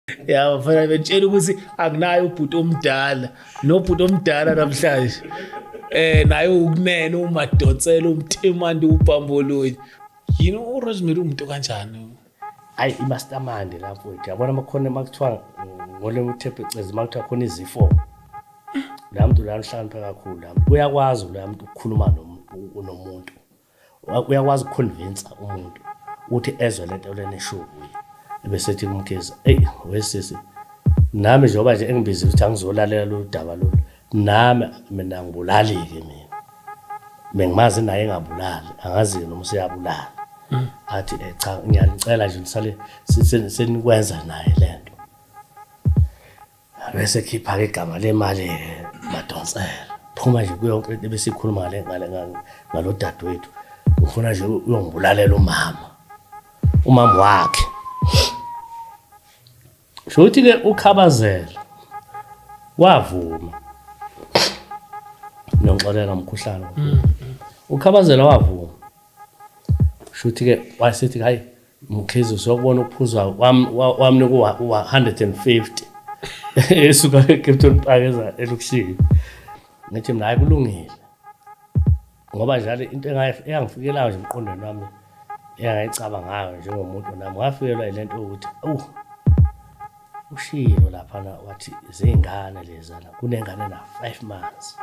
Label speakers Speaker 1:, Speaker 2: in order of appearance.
Speaker 1: Ya bafana, bentshela ukuthi anginayo ubhuti omdala, nobhuti omdala namhlanje. Naye ukunene uMadonsela, umthemandi, ubhambolonyi. Yini uRosemary, umuntu kanjani?
Speaker 2: Hayi, i-mastermind la, mfowethu. Yabona, makhona makuthiwa ngolimi uthepecezi, makuthiwa khona izifo, la muntu lana uhlakaniphe kakhulu. La muntu uyakwazi, la muntu ukukhuluma nomuntu, uyakwazi uku-convince umuntu ukuthi ezwe lento lena eshiwo kuye, ebese ethi kumkhize, "Eyi wesisi, nami njengoba nje engibizile ukuthi angizolalela lolu daba lolu, nami mina ngibulali-ke, mina bengimazi naye engabulali, angazi-ke noma useyabulala." Athi, "Cha, ngiyanicela nje nisale senikwenza naye lento." Bese khipha-ke igama lemali-ke, Madonsela, phuma nje kuyo yonke lento ebesikhuluma ngalo dadewethu, ufuna nje uyongibulalela umama wakhe. Sho ukuthi-ke uKhabazela wavuma. Ngiyongixolela, umkhuhlane. UKhabazela wavuma. Sho ukuthi-ke wayesethi, "Hayi Mkhize, usokubona ukuphuzwa." Wamnika u-150 esuka eCape Park eza elokishini. Ngithi mina, "Hayi, kulungile," ngoba njalo into eyangifikelayo nje emqondweni wami, engayicabangayo njengomuntu, nami ngafikelwa yile nto yokuthi ushilo laphana wathi ziy'ngane lezana, kunengane na-5 months.